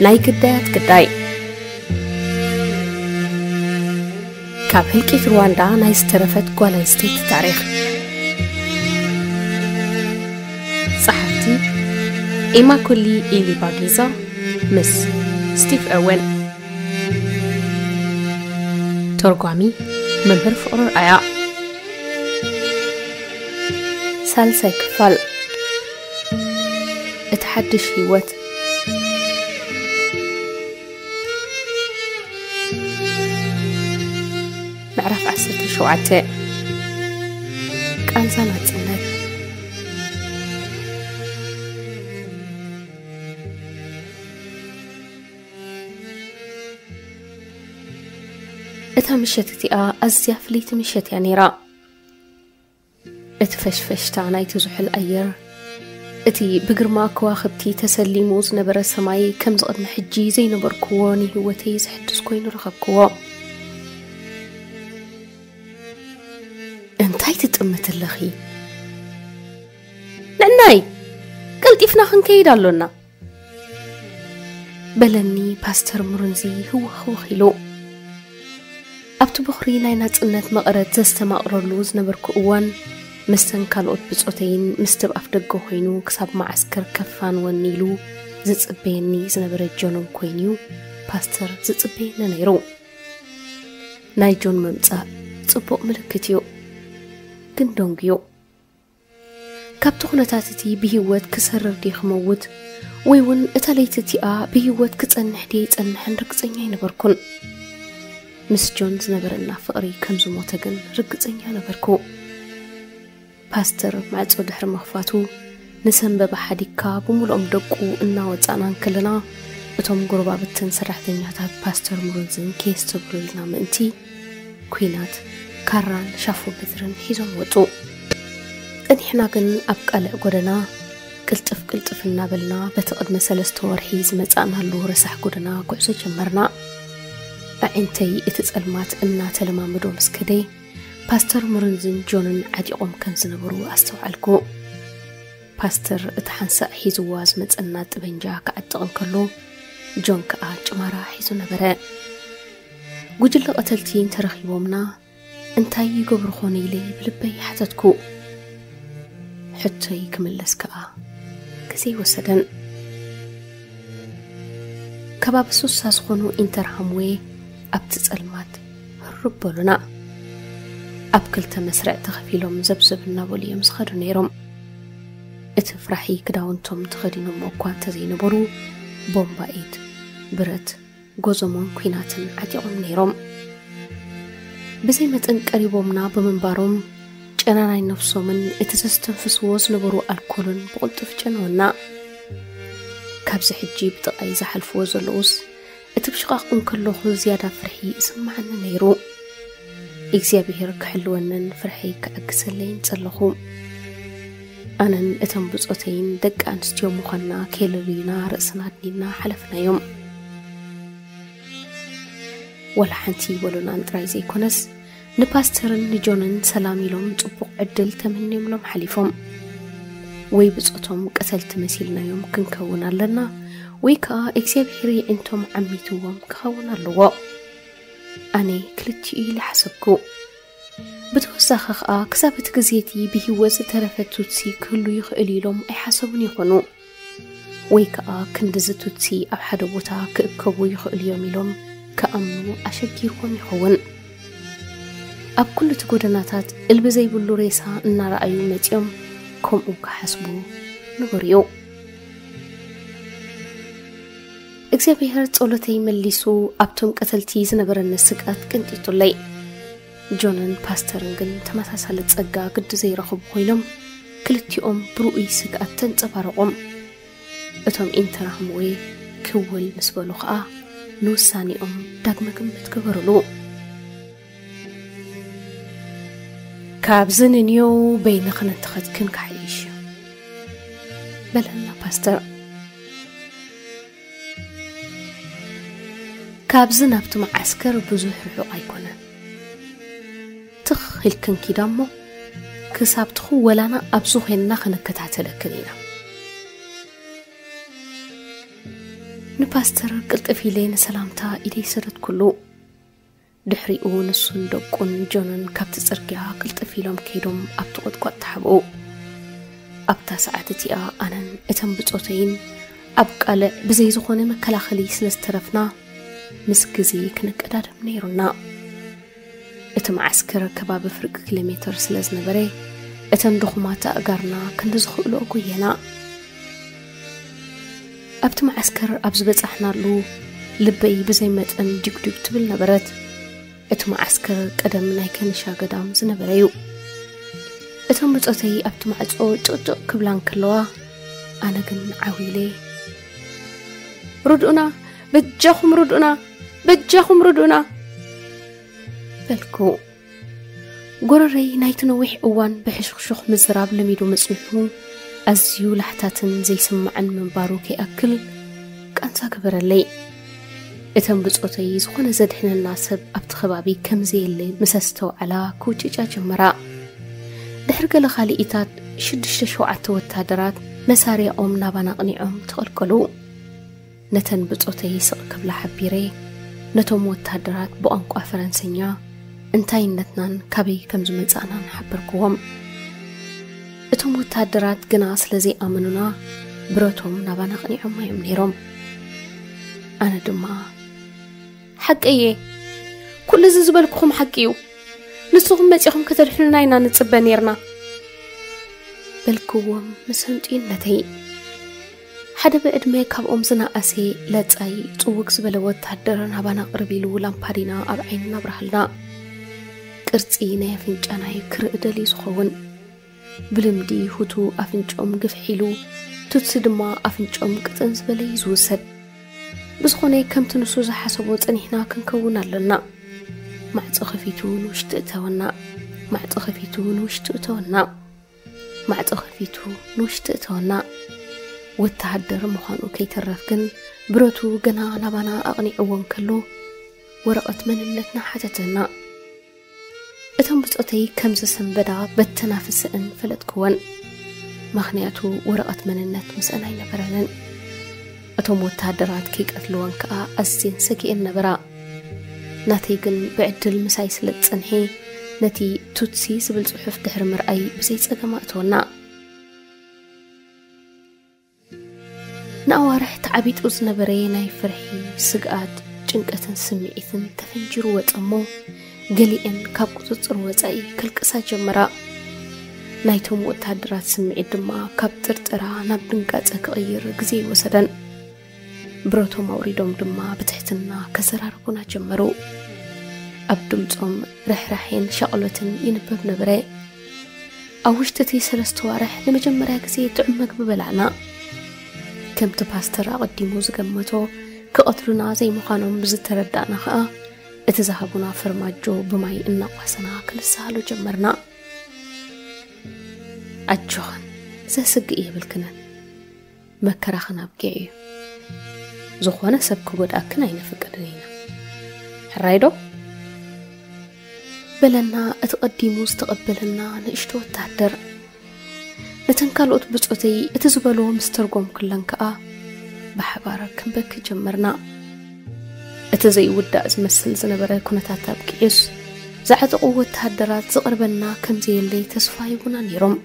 ናይ ግዳያት ግዳይ። ካብ ህልቂት ሩዋንዳ ናይ ዝተረፈት ጓል ኣንስተይቲ ታሪኽ። ጸሓፍቲ ኢማኩሊ ኢሊባጊዛ ምስ ስቲቭ ኦወን። ተርጓሚ መምህር ፍቕሩ ኣያ። ሳልሳይ ክፋል። እቲ ሓድሽ ህይወት። ምዕራፍ ዓሰርተ ሸውዓተ። ቃንዛ ናጽነት። እታ ምሸት እቲኣ ኣዝያ ፍልይቲ ምሸት እያ ነይራ። እቲ ፈሽፈሽታ ናይቲ ዝሑል ኣየር፣ እቲ ብግርማ ከዋኽብቲ ተሰሊሙ ዝነበረ ሰማይ ከምዚ ቅድሚ ሕጂ ዘይነበርክዎ ንህይወተይ ዘሐድስ ኮይኑ ረኸብክዎ። "እንታይ ትጥምቲ ኣለኺ?" "ንዕናይ ቀልጢፍና ክንከይድ ኣሎና" በለኒ ፓስተር ሙርንዚ ህውኽ ህውኽ ኢሉ። ኣብቲ ቦኽሪ ናይ ናጽነት መቐረት ዘስተማቕረሉ ዝነበርኩ እዋን፣ ምስተን ካልኦት ብጾተይን ምስቲ ኣብ ኣፍደገ ኮይኑ ክሳብ መዓስከር ከፋንወኒ ኢሉ ዝጽበየኒ ዝነበረ ጆንን ኮይኑ'ዩ ፓስተር ዝጽበየኒ ነይሩ። ናይ ጆን ምምጻእ ጽቡቕ ምልክት እዩ፣ ግን ደንጉዩ። ካብቲ ኩነታት እቲ ብህይወት ክሰርር ድየ ክመውት፣ ወይ እውን እታ ለይቲ እቲኣ ብህይወት ክጸንሕ ድየ ይጸንሕን ርግጸኛ ኣይነበርኩን። ምስ ጆን ዝነበረና ፍቕሪ ከም ዝሞተ ግን ርግጸኛ ነበርኩ። ፓስተር ማዕጾ ድሕሪ ምኽፋቱ፣ ንሰንበባ ሓዲግካ ብምሉኦም ደቁ እናወጻእና እንከለና፣ እቶም ጎረባብትን ሰራሕተኛታት ፓስተር ሙርንዝን ከየስተብህሉልና ምእንቲ፣ ኲናት፣ ካራን ሻፎ በትርን ሒዞም ወጹ። ጸኒሕና ግን ኣብ ቃልዕ ጎደና ቅልጥፍ ቅልጥፍ እናበልና በቲ ቅድሚ ሰለስተ ወርሒ ዝመጻእናሉ ረሳሕ ጎደና ጉዕዞ ጀመርና። ኣዒንተይ እቲ ጸልማት እናተለማመዶ ምስ ከደ፣ ፓስተር ሙርንዝን ጆንን ዓጢቖም ከም ዝነበሩ ኣስተውዓልኩ። ፓስተር እቲ ሓንሳእ ሒዝዋ ዝመጸና ጠበንጃ ክዓጥቕ እንከሎ፣ ጆን ከኣ ጭማራ ሒዙ ነበረ። ጉጅለ ቀተልቲ እንተረኺቦምና እንታይ ይገብሩ ኾን ኢለ ብልበይ ሓተትኩ። ሕቶይ ክምለስ ከኣ ግዜ ኣይወሰደን። ከባቢ ሱሳ ዝኾኑ ኢንተርሃምዌ ኣብቲ ጸልማት ህርብ በሉና። ኣብ ክልተ መስርዕ ተኸፊሎም ዘብዘብ እናበሉ እዮም ዝኸዱ ነይሮም። እቲ ፍራሒ ክዳውንቶም ተኸዲኖሞ እኳ እንተዘይነበሩ፣ ቦምባ ኢድ፣ ብረት፣ ጎዞሞን ኲናትን ዓጢቖም ነይሮም። ብዘይ መጠን ቀሪቦምና ብምንባሮም፣ ጨና ናይ ነፍሶምን እቲ ዘስተንፍስዎ ዝነበሩ ኣልኮልን ብቕልጡፍ ጨነወና። ካብዚ ሕጂ ብጥቓይ ዝሓልፍዎ ዘለዉስ፣ እቲ ብሽቓቕ እንከለኹ ዝያዳ ፍርሒ ይስምዓኒ ነይሩ። እግዚኣብሄር ክሕልወንን ፍርሐይ ክዕግሰለይን ጸለኹ። ኣነን እተን ብጾተይን ደቂ ኣንስትዮ ምዃንና ከየለልዩና ርእስና ኣድኒና ሓለፍናዮም። ወላ ሓንቲ ይበሉናን ጥራይ ዘይኮነስ፣ ንፓስተርን ንጆንን ሰላም ኢሎም ጽቡቕ ዕድል ተመንዮምሎም ሓሊፎም። ወይ ብጾቶም ቀተልቲ መሲልናዮም ክንከውን ኣለና፣ ወይ ከኣ እግዚኣብሄር የዒንቶም ዓሚትዎም ክኸውን ኣለዎ። ኣነ ክልቲኡ ኢለ ሓሰብኩ። ብተወሳኺ ከኣ ክሳብ እቲ ግዜ እቲ ብህይወት ዝተረፈ ቱትሲ ክህሉ ይኽእል ኢሎም ኣይሓሰቡን ይኾኑ። ወይ ከኣ ክንድዚ ቱትሲ ኣብ ሓደ ቦታ ክእከቡ ይኽእሉ እዮም ኢሎም ክኣምኑ ኣሸጊርዎም ይኸውን። ኣብ ኩሉ እቲ ጎደናታት እልቢ ዘይብሉ ሬሳ እናረኣዩ መጺኦም ከምኡ ክሓስቡ ንቡር እዩ። እግዚኣብሔር ጸሎተይ መሊሱ ኣብቶም ቀተልቲ ዝነበረኒ ስግኣት ቅንጢጡለይ። ጆንን ፓስተርን ግን ተመሳሳሊ ጸጋ ግዲ ዘይረኽቡ ኮይኖም፣ ክልቲኦም ብርኡይ ስግኣት ተንጸባረቖም። እቶም ኢንተራህምዌ ክውል ምስ በሉ ኸኣ፣ ንውሳኔኦም ዳግመ ግምት ገበሩሉ። "ካብዚ ንንዮው በይንኽን እንተኸድክን ክሓይሽ እዩ" በለና ፓስተር። ካብዚ ናብቲ መዓስከር ብዙሕ ርሑቕ ኣይኮነን። ትኽ ኢልክን ኪዳ እሞ፣ ክሳብ ትኽወላና ኣብዚ ኾይንና ክንከታተለክን ኢና። ንፓስተር ቅልጥፍ ኢለ ንሰላምታ ኢደይ ሰደድኩሉ። ድሕሪኡ ንሱን ደቁን ጆንን ካብቲ ጽርግያ ቅልጥፍ ኢሎም ከይዶም ኣብቲ ቁጥቋጥ ተሓብኡ። ኣብታ ሰዓት እቲኣ ኣነን እተን ብጾተይን ኣብ ቃልዕ ብዘይ ዝኾነ መከላኸሊ ስለ ዝተረፍና፣ ምስ ግዜ ክንቀዳደም ነይሩና። እቲ መዓስከር ከባቢ ፍርቂ ኪሎ ሜተር ስለ ዝነበረ፣ እተን ድኹማት ኣእጋርና ክንዲ ዝኽእልኦ ጎየና። ኣብቲ መዓስከር ኣብ ዝበጻሕናሉ፣ ልበይ ብዘይ መጠን ዲጉዲግ ትብል ነበረት። እቲ መዓስከር ቀደም ናይ ከንሻ ገዳም ዝነበረ እዩ። እቶም ብጾተይ ኣብቲ ማዕጾ ጭቕጭቕ ክብላ እንከለዋ፣ ኣነ ግን ዓው ኢለ፣ "ርድኡና፣ በጃኹም ርድኡና፣ በጃኹም ርድኡና!" በልኩ። ጎረረይ ናይቲ ነዊሕ እዋን ብሕሹኽሹኽ ምዝራብ ለሚዱ ምጽንሑ፣ ኣዝዩ ላሕታትን ዘይስማዕን ምንባሩ ከይኣክል ቃንዛ ገበረለይ። እተን ብጾተይ ዝኾነ ዘድሕነና ሰብ ኣብቲ ከባቢ ከም ዘየለ ምስ ኣስተውዓላ ክውጭጫ ጀመራ። ድሕሪ ገለ ካልኢታት ሽዱሽተ ሸውዓተ ወታደራት መሳርያኦም ናባና ኣቕኒዖም ተቐልቀሉ። ነተን ብጾተይ ስቕ ክብላ ሓቢረ፣ ነቶም ወታደራት ብቋንቋ ፈረንሰኛ እንታይነትናን ካበይ ከም ዝመጻእናን ሓበርክዎም። እቶም ወታደራት ግና ስለ ዘይኣመኑና፣ ብረቶም ናባና ኣቕኒዖማ እዮም ነይሮም። ኣነ ድማ፣ "ሓቂ እየ፣ ኩሉ እዚ ዝበልኩኹም ሓቂ እዩ። ንስኹም መጺኹም ከተድሕኑና ኢና ንጽበ ነይርና" በልክዎም ምስ ህንጡይነተይ። ሓደ ብዕድመ ካብኦም ዝነኣሰ ለጻይ ጽውግ ዝበለ ወታደር ናባና ቅርብ ኢሉ ላምፓዲና ኣብ ዓይንና ኣብርሃልና። ቅርጺ ናይ ኣፍንጫና እዩ ክርኢ ደልዩ ዝኸውን። ብልምዲ ሁቱ ኣፍንጭኦም ግፍሕ ኢሉ፣ ቱትሲ ድማ ኣፍንጭኦም ቅጥን ዝበለ እዩ ዝውሰድ። ብዝኾነ ከምቲ ንሱ ዝሓሰቦ ጸኒሕና ክንከውን ኣለና። ማዕጾ ከፊቱ ንውሽጢ እተወና። ማዕጾ ከፊቱ ንውሽጢ እተወና። ማዕጾ ከፊቱ ንውሽጢ እተወና። ወተሃደር ምዃኑ ከይተረፍ ግን ብረቱ ገና ናባና ኣቕኒዕዎ እንከሎ ወረቐት መንነትና ሓተተና። እተን ብጾተይ ከም ዝሰንበዳ በተናፍሰእን ፈለጥክወን። ምኽንያቱ ወረቐት መንነት ምስአን ኣይነበረንን። እቶም ወተሃደራት ከይቀትልወን ከኣ ኣዝየን ሰጊኤን ነበራ። ናተይ ግን ብዕድል ምሳይ ስለ ዝጸንሐ፣ ነቲ ቱትሲ ዝብል ጽሑፍ ድሕሪ ምርኣይ ብዘይ ጸገም ኣእተወና። ንኣዋርሕ ተዓቢጡ ዝነበረ ናይ ፍርሒ፣ ስግኣት፣ ጭንቀትን ስምዒትን ተፈንጂሩ ወጸ እሞ፣ ገሊኤን ካብ ቁጽጽር ወጻኢ ከልቅሳ ጀመራ። ናይቶም ወተሃደራት ስምዒት ድማ ካብ ጥርጠራ ናብ ድንጋጸ ክቕይር ግዜ ኣይወሰደን። ብረቶም ኣውሪዶም ድማ ብትሕትና ከዘራርቡና ጀመሩ። ኣብ ድምጾም ርሕራሄን ሻቕሎትን ይንበብ ነበረ። ኣብ ውሽጢ እቲ ሰለስተ ዋርሕ ንመጀመርያ ግዜ ጥዑም መግቢ በላዕና። ከምቲ ፓስተር ኣቐዲሙ ዝገመቶ፣ ክቐትሉና ዘይምዃኖም ብዝተረዳእና ኸኣ፣ እቲ ዝሃቡና ፈርማጆ ብማይ እናቋሰና ክንሰሃሎ ጀመርና። "ኣጆኽን፣ ዘስግእ የብልክንን። መከራኽን ኣብቂዑ እዩ። ዝኾነ ሰብ ክጎድኣክን ኣይነፍቅድን ኢና። ሕራይ ዶ?" በለና እቲ ቀዲሙ ዝተቐበለና ንእሽቶ ወታደር። ነተን ካልኦት ብጾተይ እቲ ዝበሎ ምስ ተርጎምኩለን ከኣ፣ ብሓባር ክንበኪ ጀመርና። እቲ ዘይውዳእ ዝመስል ዝነበረ ኩነታት ኣብቂዑስ፣ ዝዓጠቑ ወተሃደራት ዝቐርበና ከም ዘየለ ተስፋ ሂቡና ነይሮም።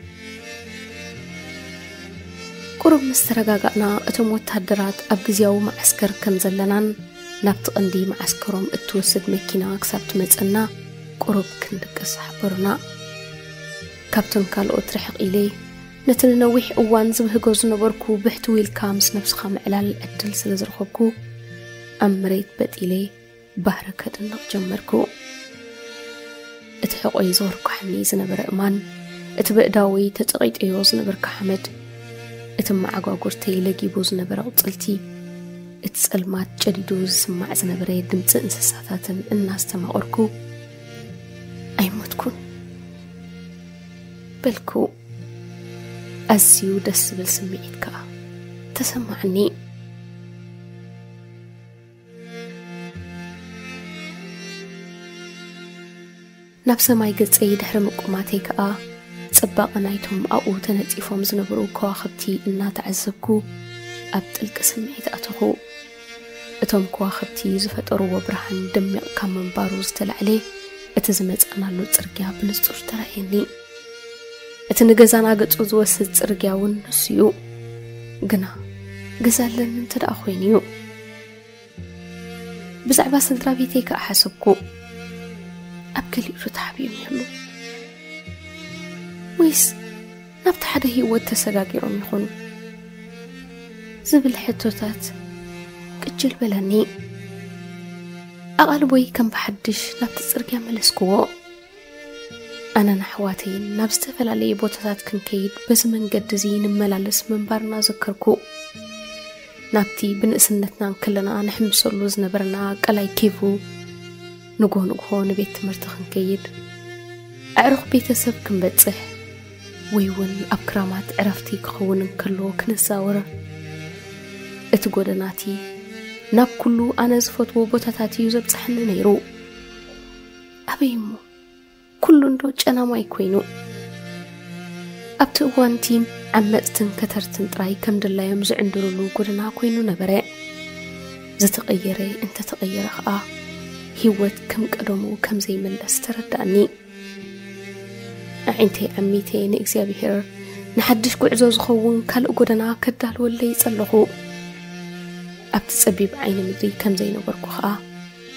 ቁሩብ ምስ ተረጋጋእና፣ እቶም ወተሃደራት ኣብ ግዝያዊ መዓስከር ከም ዘለናን ናብቲ ቀንዲ መዓስከሮም እትወስድ መኪና ክሳብ ትመጸና ቁሩብ ክንድቅስ ሓበሩና። ካብተን ካልኦት ርሕቕ ኢለ፣ ነቲ ንነዊሕ እዋን ዝብህጎ ዝነበርኩ ብሕትው ኢልካ ምስ ነብስኻ ምዕላል ዕድል ስለ ዝረኸብኩ፣ ኣብ መሬት በጥ ኢለ ባህሪ ከድንቕ ጀመርኩ። እቲ ሕቖይ ዘወርኳሕኒ ዝነበረ እማን፣ እቲ በእዳወይ ተጸቒጠዮ ዝነበርኩ ሓመድ፣ እቲ መዓጓጉርተይ ለጊቡ ዝነበረ ኣቑጽልቲ፣ እቲ ጸልማት ጨዲዱ ዝስማዕ ዝነበረ ድምጺ እንስሳታትን እናስተማቐርኩ፣ "ኣይሞትኩን" በልኩ። ኣዝዩ ደስ ዝብል ስምዒት ከኣ ተሰማዓኒ። ናብ ሰማይ ገጸይ ድሕሪ ምቁማተይ ከኣ፣ ጽባቐ ናይቶም ኣብኡ ተነጺፎም ዝነበሩ ከዋኽብቲ እናተዓዘብኩ፣ ኣብ ጥልቂ ስምዒት ኣተኹ። እቶም ከዋኽብቲ ዝፈጠርዎ ብርሃን ደሚቕ ካብ ምንባሩ ዝተላዕለ፣ እቲ ዝመጻናሉ ጽርግያ ብንጹር ተራእየኒ። እቲ ንገዛና ገጹ ዝወስድ ጽርግያ እውን ንሱ እዩ። ግና ገዛ ኣለኒ እንተ ደኣ ኮይኑ እዩ። ብዛዕባ ስድራ ቤተይ ከኣ ሓሰብኩ። ኣብ ገሊኡ ዶ ተሓቢኦም ይህሉ? ወይስ ናብቲ ሓደ ህይወት ተሰጋጊሮም ይኾኑ? ዝብል ሕቶታት ቅጅል በለኒ። ኣቓልቦይ ከም ብሓድሽ ናብቲ ጽርግያ መለስክዎ። ኣነን ኣሕዋተይን ናብ ዝተፈላለየ ቦታታት ክንከይድ በዚ መንገዲ እዚ ንመላለስ ምንባርና ዘከርኩ። ናብቲ ብንእስነትና እንከለና ንሕምሰሉ ዝነበርና ቀላይ ኪቩ፣ ንግሆ ንግሆ ንቤት ትምህርቲ ክንከይድ፣ ኣዕሩኽ ቤተሰብ ክንበጽሕ፣ ወይ እውን ኣብ ክራማት ዕረፍቲ ክኸውን እንከሎ ክንዛወር፣ እቲ ጎደናቲ ናብ ኩሉ ኣነ ዝፈትዎ ቦታታት እዩ ዘብጽሓኒ ነይሩ። ኣበይ እሞ? ኩሉ እንዶ ጨናማይ ኮይኑ። ኣብቲ እዋንቲ ዓመጽትን ከተርትን ጥራይ ከም ድላዮም ዝዕንድሩሉ ጎደና ኮይኑ ነበረ። ዝተቐየረ እንተተቐየረ ኸኣ፣ ህይወት ከም ቀደሙ ከም ዘይምለስ ተረዳእኒ። ኣዒንተይ ዓሚተ ንእግዚኣብሔር ንሓድሽ ጉዕዞ ዝኸውን ካልእ ጎደና ከዳልወለይ ጸለኹ። ኣብቲ ጸቢብ ዓይኒ ምድሪ ከም ዘይነበርኩ ኸኣ፣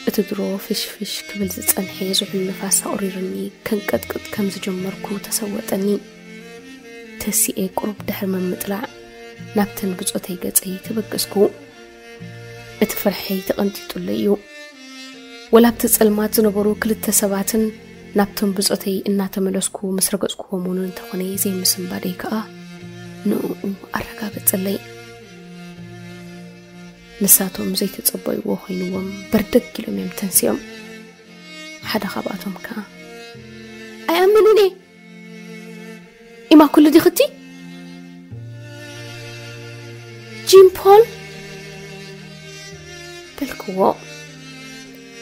እቲ ድሮ ፍሽፍሽ ክብል ዝጸንሐ ዝሑል ንፋስ ኣቑሪርኒ ከንቀጥቅጥ ከም ዝጀመርኩ ተሰወጠኒ። ተሲኤ ቁሩብ ድሕሪ ምምጥላዕ፣ ናብተን ብጾተይ ገጸይ ተበገስኩ። እቲ ፍርሐይ ተቐንጢጡለይ እዩ። ወላ ኣብቲ ጸልማት ዝነበሩ ክልተ ሰባትን ናብቶም ብጾተይ እናተመለስኩ ምስ ረገጽኩዎም እውን እንተኾነ ዘይምስንባደይ ከኣ ንእኡ ኣረጋገጸለይ። ንሳቶም ዘይተጸበይዎ ኮይንዎም በርደግ ኢሎም እዮም ተንሲኦም። ሓደ ካብኣቶም ከኣ፣ "ኣይኣምንን እየ። ኢማ ኩሉ ዲኽቲ?" "ጂም ፖል?" በልክዎ።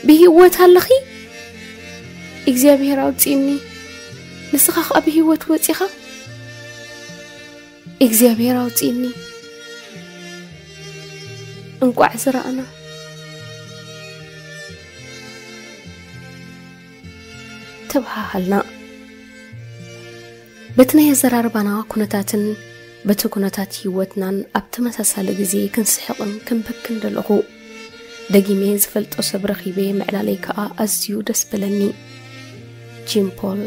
"ብህይወት ኣለኺ? እግዚኣብሔር ኣውፅእኒ። ንስኻ ኸኣ ብህይወት ወፂኻ?" "እግዚኣብሔር ኣውፅእኒ። እንቋዕ ዝረኣና!" ተበሃሃልና። በቲ ናይ ኣዘራርባና ኩነታትን በቲ ኩነታት ህይወትናን ኣብ ተመሳሳሊ ግዜ ክንስሕቕን ክንበክን ደለኹ። ደጊመ ዝፈልጦ ሰብ ረኺበ ምዕላለይ ከኣ ኣዝዩ ደስ በለኒ። ጂም ፖል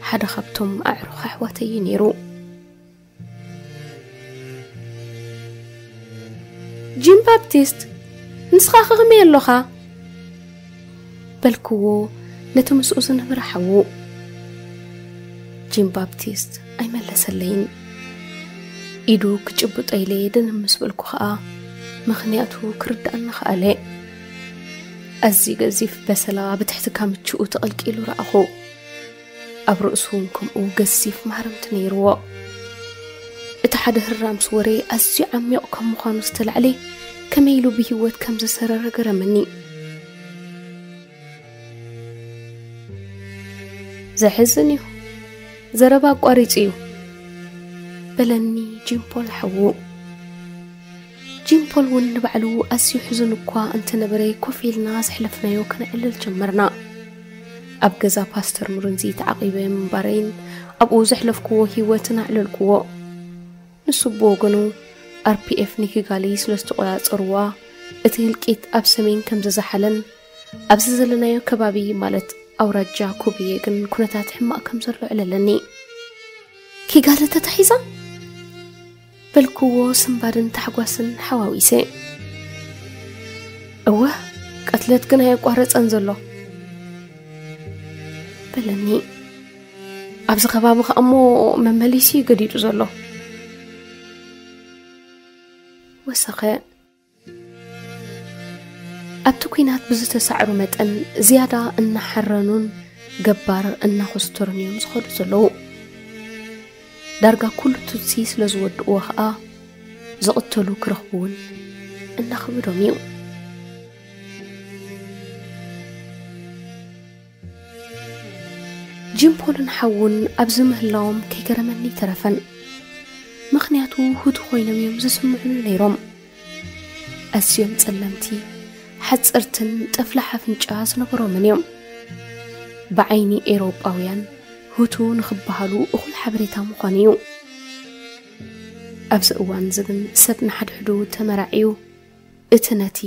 ሓደ ካብቶም ኣዕሩኽ ኣሕዋተይ እዩ ነይሩ። "ጂም ባፕቲስት፣ ንስኻ ኸ ከመይ ኣሎኻ?" በልክዎ ነቲ ምስኡ ዝነበረ ሓዉ። ጂም ባፕቲስት ኣይመለሰለይን። ኢዱ ክጭብጦ ኢለ ደነ ምስ በልኩ ኸኣ ምኽንያቱ ክርድኣኒ ኸኣለ። ኣዝዩ ገዚፍ በሰላ ብትሕቲ ካምችኡ ተቐልቂሉ ረኣኹ። ኣብ ርእሱ እውን ከምኡ ገዚፍ ማህረምቲ ነይርዎ። እቲ ሓደ ህራምስ ወረ ኣዝዩ ዓሚቕ ከም ምዃኑ ዝተላዕለ ከመይ ኢሉ ብህይወት ከም ዝሰረረ ገረመኒ። "ዘሕዝን እዩ፣ ዘረባ ኣቋሪጹ እዩ" በለኒ ጂም ፖል ሓዉ። ጂም ፖል እውን ንባዕሉ ኣዝዩ ሕዙን እኳ እንተነበረ፣ ኮፍ ኢልና ዘሕለፍናዮ ከነዕልል ጀመርና። ኣብ ገዛ ፓስተር ሙሩንዚ ተዓቒበ ምንባረይን ኣብኡ ዘሕለፍክዎ ህይወትን ኣዕለልክዎ። ንሱ ብወገኑ፣ ኣር ፒ ኤፍ ንኪጋሊ ስለ ዝተቖጻጸርዋ፣ እቲ ህልቂት ኣብ ሰሜን ከም ዝዘሓለን ኣብዚ ዘለናዮ ከባቢ፣ ማለት ኣውራጃ ኩብየ ግን ኩነታት ሕማቕ ከም ዘሎ ኣዕለለኒ። "ኪጋሊ ተታሒዛ?" በልክዎ ስንባድን ታሕጓስን ሓዋዊሰ። "እወ፣ ቅትለት ግን ኣየቋረጸን ዘሎ" በለኒ። "ኣብዚ ከባቢ ኸኣ እሞ መመሊሱ እዩ ገዲዱ ዘሎ" ወሰኸ። ኣብቲ ኲናት ብዝተሳዕሩ መጠን ዝያዳ እናሓረኑን ገባር እናኾስተሩን እዮም ዝኸዱ ዘለዉ። ዳርጋ ኩሉ ቱትሲ ስለ ዝወድእዎ ኸኣ ዝቕተሉ ክረኽቡ እውን እናኸበዶም እዩ። ጂም ፖልን ሓዉን ኣብዚ ምህላዎም ከይገረመኒ ተረፈን። ምኽንያቱ ህቱ ኮይኖም እዮም ዝስምዑኒ ነይሮም። ኣዝዮም ጸለምቲ፣ ሓጸርትን ጠፍላሕ ኣፍንጫ ዝነበሮምን እዮም። ብዓይኒ ኤውሮጳውያን ሁቱ ንኽበሃሉ እኹል ሓበሬታ ምዃኑ እዩ። ኣብዚ እዋን እዚ ግን ሰብ ንሓድሕዱ ተመራዕዩ፣ እቲ ነቲ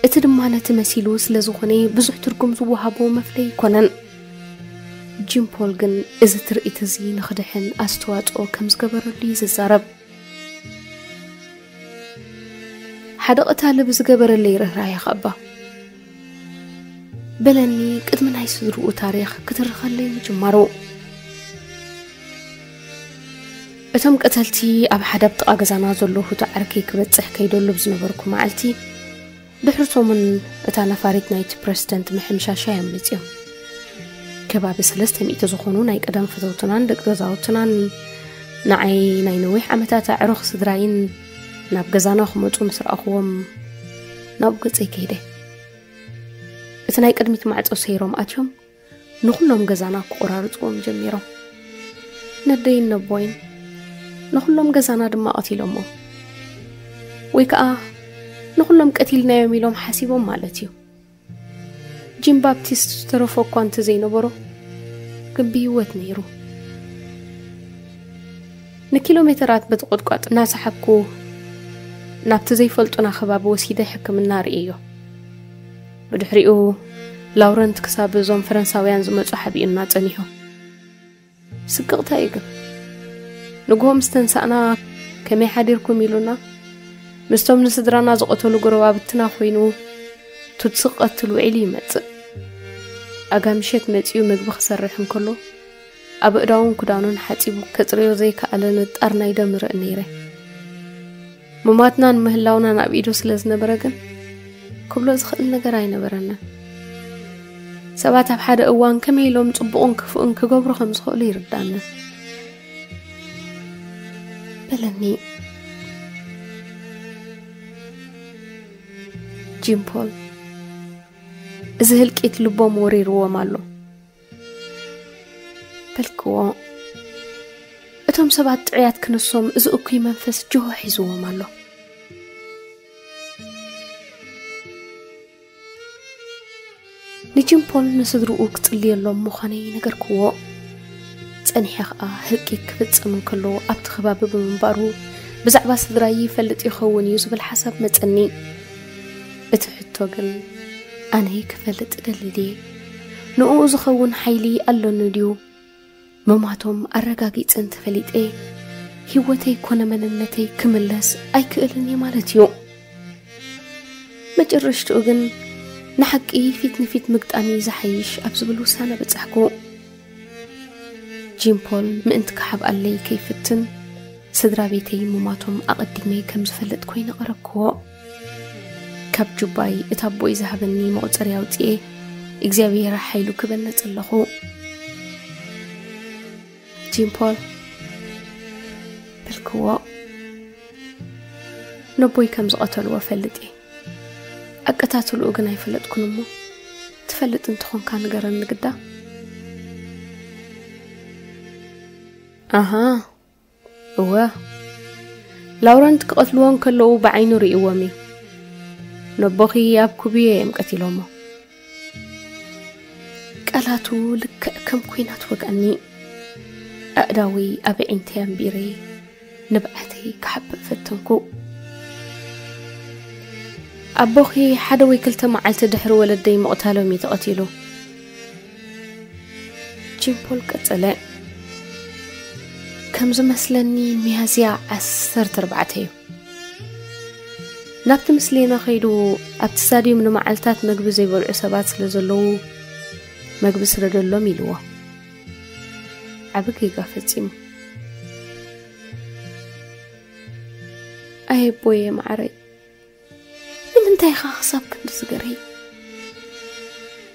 እቲ ድማ ነቲ መሲሉ ስለ ዝኾነ ብዙሕ ትርጉም ዝወሃቦ መፍለዪ ኣይኮነን። ጂን ፖል ግን እዚ ትርኢት እዚ ንኽድሕን ኣስተዋጽኦ ከም ዝገበረሉ እዩ ዝዛረብ። ሓደ ቀታሊ ብዝገበረለይ ርህራሄ ከኣ እባ በለኒ፣ ቅድሚ ናይ ስድርኡ ታሪኽ ክትርኸለይ ምጅማሩ። እቶም ቀተልቲ ኣብ ሓደ ኣብ ጥቓ ገዛና ዘሎ ሁቱ ዓርከይ ክበጽሕ ከይደሉ ብዝነበርኩ መዓልቲ፣ ድሕሪ ሰሙን እታ ነፋሪት ናይቲ ፕረሲደንት ምሕምሻሻ እዮም መጺኦም። ከባቢ ሰለስተ ሚእቲ ዝኾኑ ናይ ቀደም ፈተውትናን ደቂ ገዛውትናን ንዓይ ናይ ነዊሕ ዓመታት ኣዕሩኽ ስድራይን ናብ ገዛና ክመጹ ምስ ረኣኽዎም ናብ ገጸይ ከይደ። እቲ ናይ ቅድሚት ማዕጾ ሰይሮም ኣትዮም ንኹሎም ገዛና ክቆራርጽዎም ጀሚሮም። ነደይን ነቦይን ንኹሎም ገዛና ድማ ቀቲሎሞ። ወይ ከኣ ንኹሎም ቀቲልናዮም ኢሎም ሓሲቦም ማለት እዩ። ጂን ባፕቲስት ዝተረፎ እኳ እንተዘይነበሮ ግን ብህይወት ነይሩ። ንኪሎ ሜተራት በቲ ቁጥቋጥ እናሰሓብኩ ናብቲ ዘይፈልጡና ከባቢ ወሲደ ሕክምና ርእየዮ። ብድሕሪኡ ላውረንት ክሳብ እዞም ፈረንሳውያን ዝመጹ ሓቢኡና ጸኒሑ። ስቅቕታ እዩ ግን። ንግሆ ምስ ተንሳእና ከመይ ሓዲርኩም ኢሉና ምስቶም ንስድራና ዝቐተሉ ጎረባብትና ኮይኑ ቱትሲ ክቐትል ውዒሉ ይመጽእ። ኣጋ ምሸት መጺኡ ምግቢ ክሰርሕ እንከሎ ኣብ እዳውን ክዳኑን ሓጺቡ ከጽርዮ ዘይከኣለ ንጣር ናይ ደም ርእይ ነይረ። ምማትናን ምህላውናን ኣብ ኢዱ ስለ ዝነበረ ግን ክብሎ ዝኽእል ነገር ኣይነበረንን። ሰባት ኣብ ሓደ እዋን ከመይ ኢሎም ጽቡቕን ክፉእን ክገብሩ ከም ዝኽእሉ ይርዳኒ በለኒ። ጂን ፖል፣ እዚ ህልቂት ልቦም ወሪርዎም ኣሎ በልክዎ። እቶም ሰባት ጥዑያት ክንሶም እዚ እኩይ መንፈስ ጅሆ ሒዝዎም ኣሎ። ንጂን ፖል ንስድርኡ ክጽልየሎም ምዃነይ ነገርክዎ። ጸኒሐ ኸኣ ህልቂት ክፍጽም እንከሎ ኣብቲ ከባቢ ብምንባሩ ብዛዕባ ስድራይ ይፈልጥ ይኸውን እዩ ዝብል ሓሳብ መጸኒ። እቲ ሕቶ ግን ኣነ ክፈልጥ እደሊ ድየ? ንኡ ዝኸውን ሓይሊ ኣሎኒ ድዩ? ምማቶም ኣረጋጊጸ እንተፈሊጠ ህይወተይ ኮነ መንነተይ ክምለስ ኣይክእልን እየ ማለት እዩ። መጨረሽትኡ ግን ንሓቂ ፊት ንፊት ምግጣሚ ዝሓይሽ ኣብ ዝብል ውሳነ በጻሕኩ። ጂን ፖል ምእንቲ ክሓብኣለይ ከይፍትን ስድራ ቤተይ ምማቶም ኣቐዲመ ከም ዝፈልጥ ኮይነ ቀረብክዎ። ካብ ጁባይ እታ ኣቦይ ዝሃበኒ መቑጸሪ ኣውጽኤ እግዚኣብሔር ሓይሉ ክበነ ጸለኹ። ጂን ፖል በልክዎ፣ ነቦይ ከም ዝቐተልዎ ፈልጥ እየ። ኣቀታትልኡ ግን ኣይፈለጥኩን እሞ ትፈልጥ እንተኾንካ ንገረኒ ግዳ። ኣሃ፣ እወ፣ ላውረንት ክቐትልዎ እንከለዉ ብዓይኑ ርእይዎም እዩ። ነቦኺ ኣብ ኩብዮ እዮም ቀቲሎሞ። ቃላቱ ልክዕ ከም ኲናት ወግኣኒ። ኣእዳወይ ኣብ ኣዒንተይ ኣንቢረ ንብዓተይ ክሓብእ ፈተንኩ። ኣቦኺ ሓደ ወይ ክልተ መዓልቲ ድሕሪ ወለደይ ምቕታሎም እዩ ተቐቲሉ። ጂን ፖል ቀጸለ። ከም ዝመስለኒ ሚያዝያ ዓሰርተ ኣርባዕተ እዩ። ናብቲ ምስሌና ከይዱ ኣብቲ ስታድዩም ንመዓልታት መግቢ ዘይበልዑ ሰባት ስለ ዘለዉ መግቢ ስደደሎም ኢልዎ። ዓቢ ጌጋ ፈጺሙ። ኣየ ኣቦየ መዓረይ፣ ንምንታይ ኢኻ ክሳብ ክንዲ ዝገርሂ?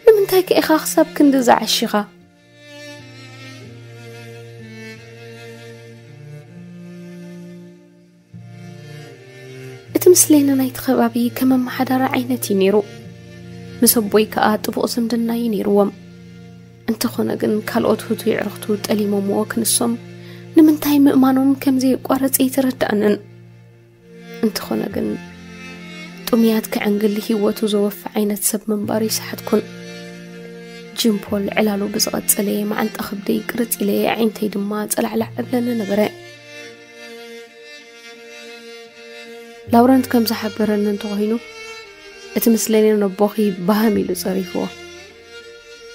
ንምንታይ ከ ኢኻ ክሳብ ክንዲ ዝዓሺኻ? እቲ ምስሌነ ናይቲ ከባቢ ከም ኣመሓዳሪ ዓይነት እዩ ነይሩ። ምስ ኣቦይ ከኣ ጥቡቕ ዝምድና እዩ ነይርዎም። እንተኾነ ግን ካልኦት ህቱይ ኣዕሩኽቱ ጠሊሞምዎ ክንሶም ንምንታይ ምእማኖም ከም ዘየቋረጸ ኣይተረድኣንን። እንተኾነ ግን ጥሙያት ክዕንግል ህይወቱ ዘወፊ ዓይነት ሰብ ምንባሩ ይሰሓትኩን። ጂን ፖል ዕላሉ ብዝቐጸለ፣ መዓንጣ ከብደይ ቅርጽ ኢለ፣ ኣዒንተይ ድማ ጸላዕላዕ እብለኒ ነበረ። ላውረንት ከም ዝሓበረኒ እንተኾይኑ፣ እቲ ምስለኔን ኣቦኺ ባህም ኢሉ ጸሪፍዎ።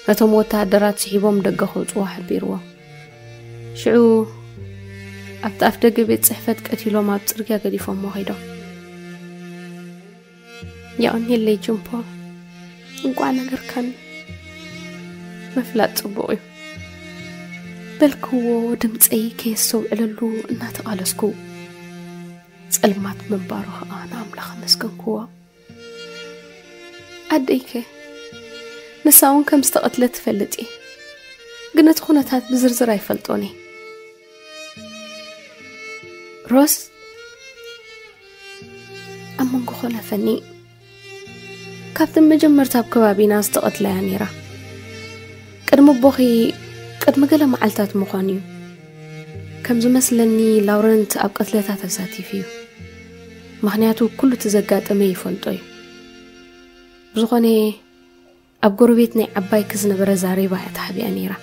ነቶም ወተሃደራት ስሒቦም ደገ ከውጽዎ ሓቢርዎ። ሽዑ ኣብቲ ኣፍ ደገ ቤት ጽሕፈት ቀቲሎም ኣብ ጽርግያ ገዲፎሞ ከይዶም። የቐንየለይ ጅምፖ፣ እንቋዕ ነገርካኒ። ምፍላጥ ጽቡቕ እዩ። በልክዎ ድምፀይ ከየስተውዕለሉ እናተቓለስኩ፣ ጸልማት ምንባሩ ኸኣ ንኣምላኽ ኣመስገንክዎ። ኣደይከ? ንሳ እውን ከም ዝተቐትለት ትፈልጥ እየ፣ ግን እቲ ኩነታት ብዝርዝር ኣይፈልጦን እየ። ሮስ ኣብ መንጎ ኮነ ፈኒ ካብቲ መጀመርታ ኣብ ከባቢና ዝተቐትላ እያ ነይራ። ቅድሚ ኣቦኺ፣ ቅድሚ ገለ መዓልታት ምዃኑ እዩ። ከም ዝመስለኒ ላውረንት ኣብ ቅትለታ ተሳቲፉ እዩ። ምኽንያቱ ኩሉ እቲ ዘጋጠመ ይፈልጦ እዩ። ብዝኾነ ኣብ ጎረቤት ናይ ዓባይኪ ዝነበረ ዛሬባ እያ ተሓቢኣ ነይራ።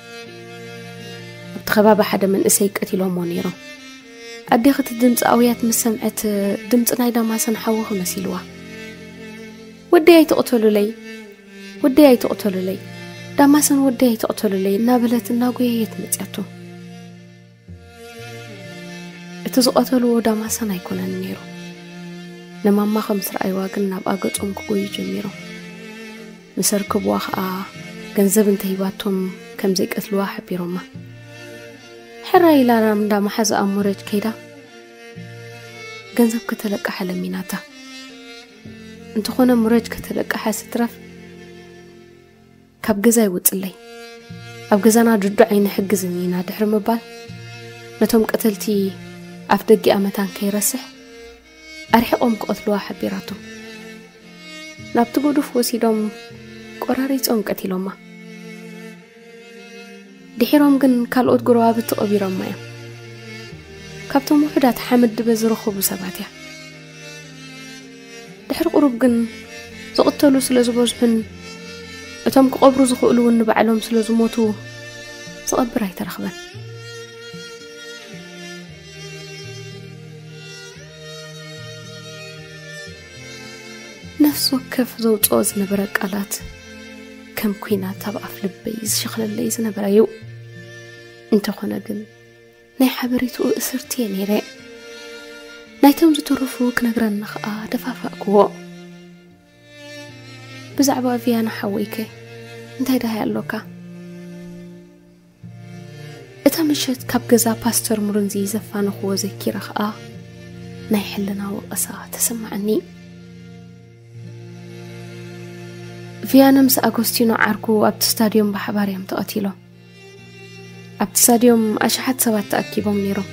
ኣብቲ ከባቢ ሓደ መንእሰይ ቀቲሎሞ ነይሮም። ኣዴኺ እቲ ድምፂ ኣውያት ምስ ሰምዐት ድምፂ ናይ ዳማሰን ሓውኺ መሲልዋ። "ወደይ ኣይትቕተሉለይ፣ ወደይ ኣይትቕተሉለይ፣ ዳማሰን ወደይ ኣይትቕተሉለይ" እናበለት እናጎየየት መፅያቶ። እቲ ዝቐተልዎ ዳማሰን ኣይኮነን ነይሩ። ንማማ ከም ዝረኣይዋ ግን ናብኣ ገጾም ክጎዩ ጀሚሮም። ምስ ኣርከብዋ ኸኣ ገንዘብ እንተሂባቶም ከም ዘይቀትልዋ ሓቢሮማ። ሕራይ ኢላ ናብ እንዳ መሓዛኣ ሞረጅ ከይዳ ገንዘብ ከተለቅሓ ለሚናታ። እንተኾነ ሞረጅ ከተለቅሓ ስትረፍ ካብ ገዛ ይውፅለይ፣ ኣብ ገዛና ድዱ ኣይንሕግዝን ኢና ድሕሪ ምባል፣ ነቶም ቀተልቲ ኣፍ ደጊኣ መታን ከይረስሕ ኣርሒቖም ክቐትልዋ ሓቢራቶም። ናብቲ ጉዱፍ ወሲዶም ቆራሪጾም ቀቲሎማ። ድሒሮም ግን ካልኦት ጎረባብቲ ቀቢሮማ እዮም። ካብቶም ውሑዳት ሓመድ ድበ ዝረኸቡ ሰባት እያ። ድሕሪ ቁሩብ ግን ዝቕተሉ ስለ ዝበዝሑን እቶም ክቐብሩ ዝኽእሉ እውን ንባዕሎም ስለ ዝሞቱ ዝቐብር ኣይተረኽበን። ነፍሲ ወከፍ ዘውፅኦ ዝነበረ ቃላት ከም ኲናት ኣብ ኣፍ ልበይ ዝሸኽለለይ ዝነበረ እዩ። እንተኾነ ግን ናይ ሓበሬትኡ እስርቲ እየ ነይረ። ናይቶም ዝተረፉ ክነግረኒ ኸኣ ደፋፋእክዎ። "ብዛዕባ ቪያና ሓወይከ እንታይ ደሃይ ኣሎካ?" እታ ምሸት ካብ ገዛ ፓስተር ሙርንዚ ዘፋነኽዎ ዘኪረ ኸኣ ናይ ሕልና ወቐሳ ተሰማዓኒ። ቪያና ምስ ኣጎስቲኖ ዓርኩ ኣብቲ ስታድዮም ብሓባር እዮም ተቐቲሎም። ኣብቲ ስታድዮም ኣሽሓት ሰባት ተኣኪቦም ነይሮም።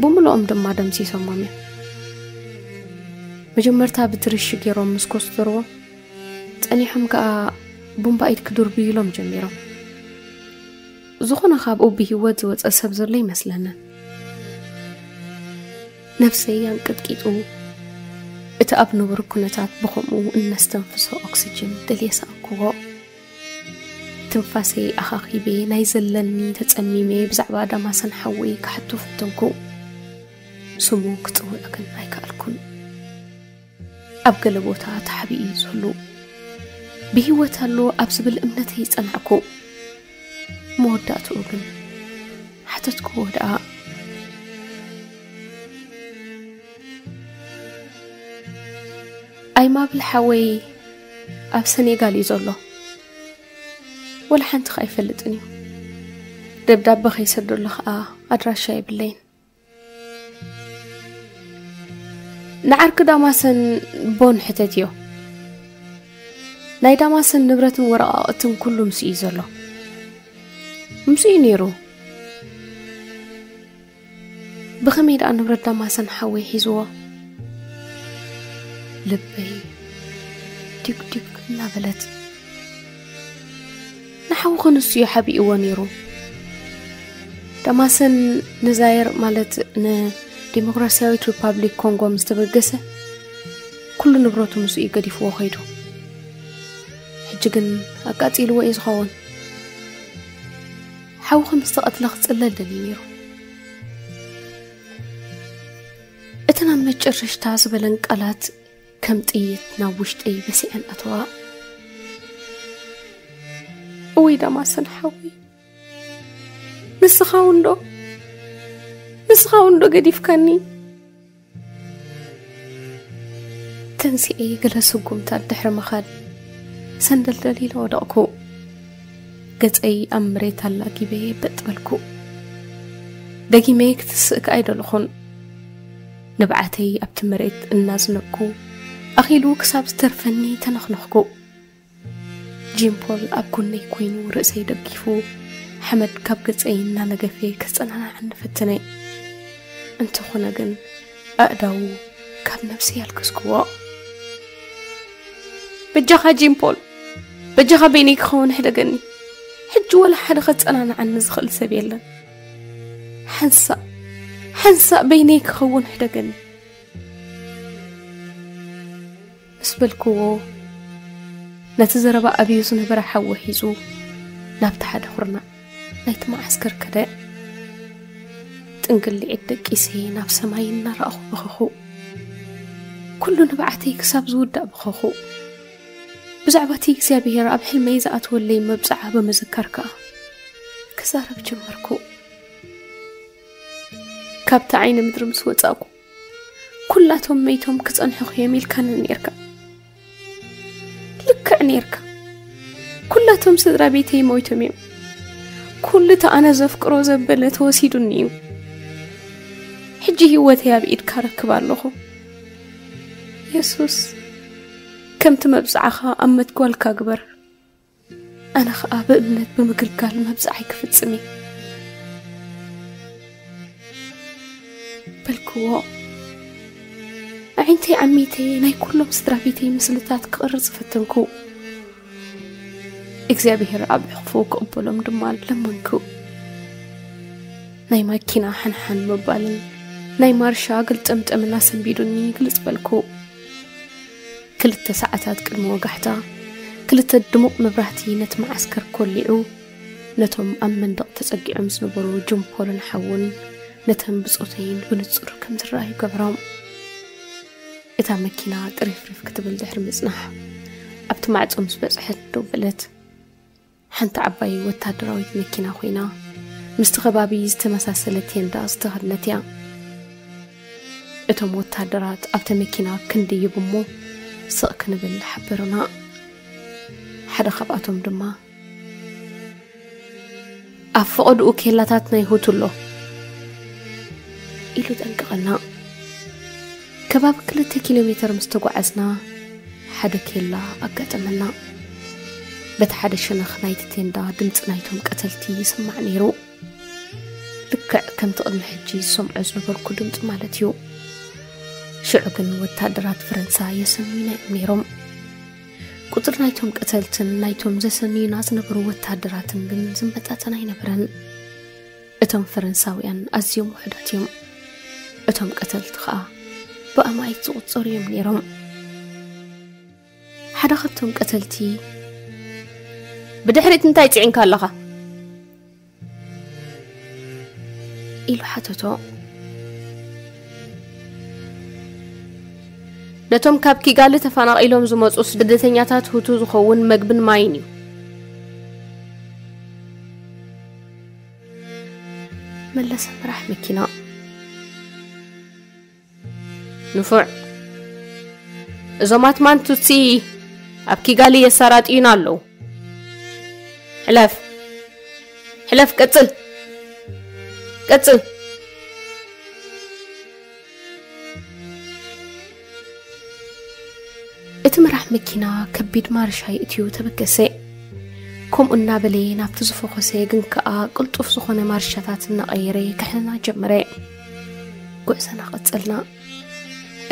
ብምልኦም ድማ ደምሲሶሞም እዮም። መጀመርታ ብትርሺ ገይሮም ምስ ኮስተርዎም፣ ጸኒሖም ከኣ ቡምባ ኢድ ክድርብዩ ኢሎም ጀሚሮም። ዝኾነ ካብኡ ብህይወት ዝወጸ ሰብ ዘሎ ይመስለንን። ነፍሰይ ኣንቀጥቂጡ፣ እቲ ኣብ ንቡር ኩነታት ብኸምኡ እነስተንፍሶ ኦክስጅን ደልየ ሰኣንክዎ። ትንፋሰይ ኣኻኺበ፣ ናይ ዘለኒ ተጸሚመ ብዛዕባ ዳማሰን ሓወይ ክሓቶ ፈተንኩ። ስሙ ክጽውዕ ግን ኣይከኣልኩን። ኣብ ገለ ቦታ ተሓቢኡ እዩ ዘሎ። ብህይወት ኣሎ ኣብ ዝብል እምነተይ ጸናዕኩ። መወዳእትኡ ግን ሓተትክዎ ደኣ። ኣይማብል ሓወይ ኣብ ሰኔጋል እዩ ዘሎ። ወላ ሓንቲ ኸኣ ኣይፈልጥን እዩ። ደብዳበ ከይሰደሉ ኸኣ ኣድራሻ የብለይን። ንዓርኪ ዳማሰን ቦን ሕተትዮ። ናይ ዳማሰን ንብረትን ወረቓቕትን ኩሉ ምስኡ እዩ ዘሎ። ምስኡ እዩ ነይሩ። ብኸመይ ደኣ ንብረት ዳማሰን ሓወይ ሒዝዎ? ልበይ ዲግ ዲግ እናበለት፣ ንሓውኺ ንሱ እዩ ሓቢእዎ ነይሩ። ዳማሰን ንዛየር፣ ማለት ንዲሞክራሲያዊት ሪፓብሊክ ኮንጎ ምስ ተበገሰ፣ ኩሉ ንብረቱ ምስኡ እዩ ገዲፍዎ ከይዱ። ሕጂ ግን ኣቃጺልዎ እዩ ዝኸውን። ሓዊ ከም ዝተቐትለ ክጽለል ደልዩ ነይሩ። እተን ኣብ መጨረሽታ ዝበለን ቃላት ከም ጥይት ናብ ውሽጠይ በሲዐን ኣተዋ። እውይ ዳማሰን ሓወይ፣ ንስኻ እውን ዶ፣ ንስኻ እውን ዶ ገዲፍካኒ? ተንሲኤ ገለ ስጉምታት ድሕሪ ምኻድ ሰንደልደል ኢለ ወደቕኩ። ገጸይ ኣብ መሬት ኣላጊበ በጥ በልኩ። ደጊመ ክትስእ ከኣ ኣይደለኹን። ንብዓተይ ኣብቲ መሬት እናዝነብኩ ኣኺሉ ክሳብ ዝተርፈኒ ተነኽነኽኩ። ጂምፖል ኣብ ጎነይ ኮይኑ ርእሰይ ደጊፉ ሓመድ ካብ ገጸይ እናነገፈ ከጸናንዓኒ ፈተነ። እንተኾነ ግን ኣእዳዉ ካብ ነብሰይ ኣልከስክዎ። በጃኻ ጂምፖል፣ በጃኻ በይነይ ክኸውን ሕደገኒ። ሕጂ ወላ ሓደ ከጸናንዓኒ ዝኽእል ሰብ የለን። ሓንሳእ፣ ሓንሳእ በይነይ ክኸውን ሕደገኒ። ምስ በልክዎ፣ ነቲ ዘረባ ኣብዩ ዝነበረ ሓዊ ሒዙ ናብቲ ሓደ ኹርናዕ ናይቲ መዓስከር ከደ። ጥንግልዒት ደቂሰ ናብ ሰማይ እናረኣኹ በኸኹ። ኩሉ ንብዓተይ ክሳብ ዝውዳእ በኸኹ። ብዛዕባ እቲ እግዚኣብሔር ኣብ ሕልመይ ዝኣተወለይ መብጽዓ ብምዝካር ከኣ ክዛረብ ጀመርኩ። ካብቲ ዓይኒ ምድሪ ምስ ወጻእኩ፣ ኩላቶም መይቶም ክጸንሑኺ እዮም ኢልካኒ ኔርካ። ልክዕ ኔርካ። ኩላቶም ስድራ ቤተይ ሞይቶም እዮም። ኩሉ እቲ ኣነ ዘፍቅሮ ዘበለ ተወሲዱኒ እዩ። ሕጂ ህይወተይ ኣብ ኢድካ ረክብ ኣለኹ። የሱስ፣ ከምቲ መብጽዓኻ ኣብ መትጓልካ ግበር። ኣነ ኸኣ ብእምነት ብምግልጋል መብጽዓይ ክፍጽም እየ። በልክዎ። ኣዒንተይ ዓሚተ ናይ ኩሎም ስድራ ቤተይ ምስልታት ክቕርጽ ፈተንኩ። እግዚኣብሔር ኣብ ሕቕፉ ክቕበሎም ድማ ለመንኩ። ናይ ማኪና ሓንሓን ምባልን ናይ ማርሻ ግልጥምጥምን ኣሰንቢዱኒ ግልጽ በልኩ። ክልተ ሰዓታት ቅድሚ ወጋሕታ፣ ክልተ ድሙቕ መብራህቲ ነቲ መዓስከር ኮሊዑ፣ ነቶም ኣብ መንደቕ ተጸጊዖም ዝነበሩ ጅምፖልን ሓውን፣ ነተን ብጾተይን ብንጹር ከም ዝረኣዩ ገበሮም። እታ መኪና ጥሪፍሪፍ ክትብል ድሕሪ ምጽናሕ፣ ኣብቲ ማዕጾ ምስ በጽሐት ደው በለት። ሓንቲ ዓባይ ወታደራዊት መኪና ኮይና፣ ምስቲ ከባቢ ዝተመሳሰለ ቴንዳ ዝተኸድነት እያ። እቶም ወታደራት ኣብቲ መኪና ክንድይቡ እሞ ስቕ ክንብል ሓበሩና። ሓደ ካብኣቶም ድማ፣ "ኣብ ፈቐድኡ ኬላታት ናይ ሁቱ ኣሎ" ኢሉ ጠንቀቐና። ከባቢ ክልተ ኪሎ ሜተር ምስ ተጓዓዝና፣ ሓደ ኬላ ኣጋጠመና። በቲ ሓደ ሸነኽ ናይቲ ቴንዳ ድምጺ ናይቶም ቀተልቲ ይስማዕ ነይሩ። ልክዕ ከምቲ ቅድሚ ሕጂ ዝሰምዖ ዝነበርኩ ድምጺ ማለት እዩ። ሽዑ ግን ወታደራት ፈረንሳ የሰንዩና እዮም ነይሮም። ቁጽሪ ናይቶም ቀተልትን ናይቶም ዘሰንዩና ዝነበሩ ወታደራትን ግን ዝመጣጠን ኣይነበረን። እቶም ፈረንሳውያን ኣዝዮም ውሑዳት እዮም። እቶም ቀተልቲ ኸኣ ብኣማኢት ዝቑጸሩ እዮም ነይሮም። ሓደ ካብቶም ቀተልቲ፣ "ብድሕሪት እንታይ ጽዒንካ ኣለኻ?" ኢሉ ሓተቶ። "ነቶም ካብ ኪጋሊ ተፈናቒሎም ዝመጹ ስደተኛታት ሁቱ ዝኸውን መግብን ማይን እዩ" መለሰ መራሕ መኪና። "ንፉዕ፣ እዞም ኣትማን ቱትሲ ኣብ ኪጋሊ የሳራጥዩና ኣለዉ። ሕለፍ፣ ሕለፍ፣ ቀጽል፣ ቀጽል!" እቲ መራሕ መኪና ከቢድ ማርሻ የእትዩ ተበገሰ። ከምኡ እናበለ ናብቲ ዝፈኾሰ ግን ከኣ ቅልጡፍ ዝኾነ ማርሻታት እናቐየረ ክሕነና ጀመረ። ጉዕዞና ቀጸልና።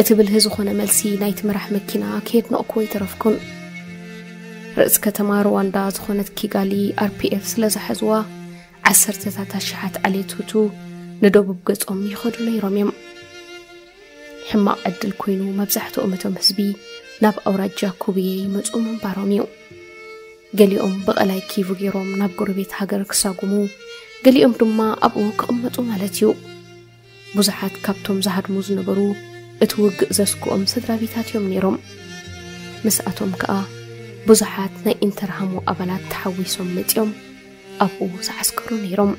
እቲ ብልሂ ዝኾነ መልሲ ናይቲ መራሕ መኪና ከየድነቕኩ ኣይተረፍኩን። ርእሲ ከተማ ሩዋንዳ ዝኾነት ኪጋሊ ኣር ፒ ኤፍ ስለ ዝሓዝዋ፣ ዓሰርተታት ኣሽሓት ዓሌት ሁቱ ንደቡብ ገጾም ይኸዱ ነይሮም እዮም። ሕማቕ ዕድል ኮይኑ፣ መብዛሕትኦም እቶም ህዝቢ ናብ ኣውራጃ ኩብየ ይመጹ ምንባሮም እዩ። ገሊኦም ብቐላይ ኪቩ ገይሮም ናብ ጎረቤት ሃገር ክሳጉሙ፣ ገሊኦም ድማ ኣብኡ ክቕመጡ ማለት እዩ። ብዙሓት ካብቶም ዝሃድሙ ዝነበሩ፣ እቲ ውግእ ዘስክኦም ስድራ ቤታት እዮም ነይሮም። ምስኣቶም ከኣ ብዙሓት ናይ ኢንተርሃሞ ኣባላት ተሓዊሶም መጺኦም ኣብኡ ዝዓስከሩ ነይሮም።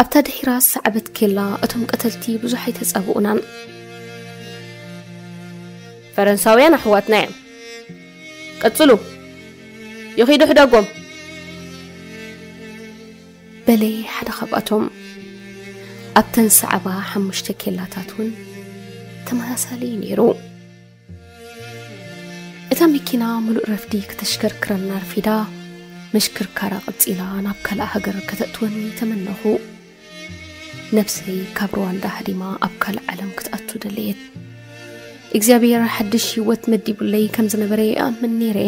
ኣብታ ድሒራ ዝሰዓበት ኬላ እቶም ቀተልቲ ብዙሕ ኣይተጻብኡናን። ፈረንሳውያን ኣሕዋትና እዮም። ቀጽሉ፣ ይኺዱ ሕደጎም። በለ ሓደ ካብኣቶም። ኣብተን ሰዓባ ሓሙሽተ ኬላታት እውን ተመሳሳሊ እዩ ነይሩ። እታ መኪና ምሉእ ረፍዲ ከተሽከርክረና ኣርፊዳ፣ ምሽክርካራ ቀጺላ ናብ ካልእ ሃገር ከተእትወኒ ተመነኹ። ነብሰይ ካብ ሩዋንዳ ሃዲማ ኣብ ካልእ ዓለም ክትኣቱ ደለየት። እግዚኣብሔር ሓድሽ ህይወት መዲቡለይ ከም ዝነበረ ይኣምን ነይረ።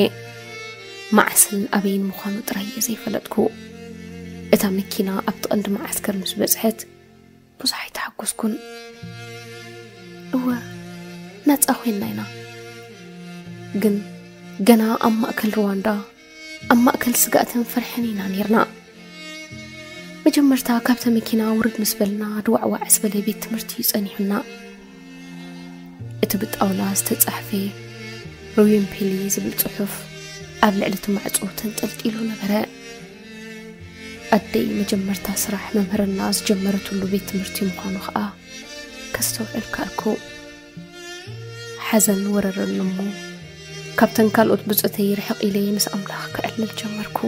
መዓስን ኣበይን ምዃኑ ጥራይ እየ ዘይፈለጥኩ። እታ መኪና ኣብቲ ቀንዲ መዓስከር ምስ በጽሐት፣ ብዙሕ ኣይተሓጎስኩን። እወ፣ ነጻ ኮይንና ኢና። ግን ገና ኣብ ማእከል ሩዋንዳ፣ ኣብ ማእከል ስጋእትን ፍርሕን ኢና ነይርና። መጀመርታ ካብታ መኪና ውርድ ምስ በልና፣ ድዋዕዋዕ ዝበለ ቤት ትምህርቲ እዩ ጸኒሑና። እቲ ብጣውላ ዝተጻሕፈ ሩዊምፔሊ ዝብል ጽሑፍ ኣብ ልዕሊ እቲ ማዕጾ ተንጠልጢሉ ነበረ። ኣደይ መጀመርታ ስራሕ መምህርና ዝጀመረትሉ ቤት ትምህርቲ ምዃኑ ኸኣ ከስተውዕል ከኣልኩ። ሓዘን ወረረኒ እሞ፣ ካብተን ካልኦት ብጾተይ ርሕቕ ኢለ ምስ ኣምላኽ ክዕልል ጀመርኩ።